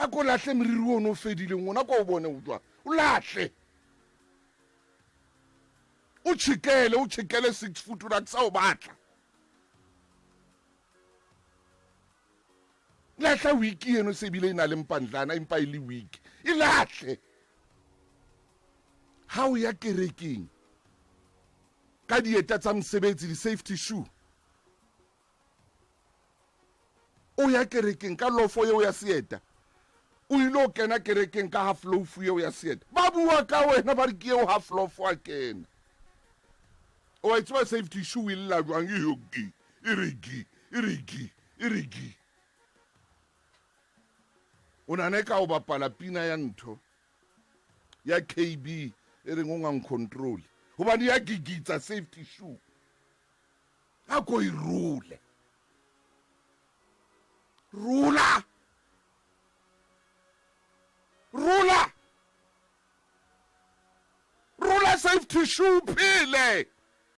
A ko lahle moriri ono o fedileng ona ko o bone o jwang. O lahle. O tjhekele, o tjhekele 6 foot o ke sa o batla. Lahla wiki eno se bile e na le mpandlana empa e le wiki. E lahle. Ha o ya kerekeng ka dieta tsa mosebetsi di-safety shoe o ya kerekeng ka lofo eo ya seeta o ile o kena kerekeng ka half loaf eo ya seeta ba bua ka wena ba re ke eo half loaf a kena o a tseba safety shoe e lla jwang e yo gi e re gi e re gi e re gi o nana e ka o bapala pina ya ntho ya kb e reng o ngang control gobane ya gigitsa safety shoe a ko e role rola rola rola safety shoe phele.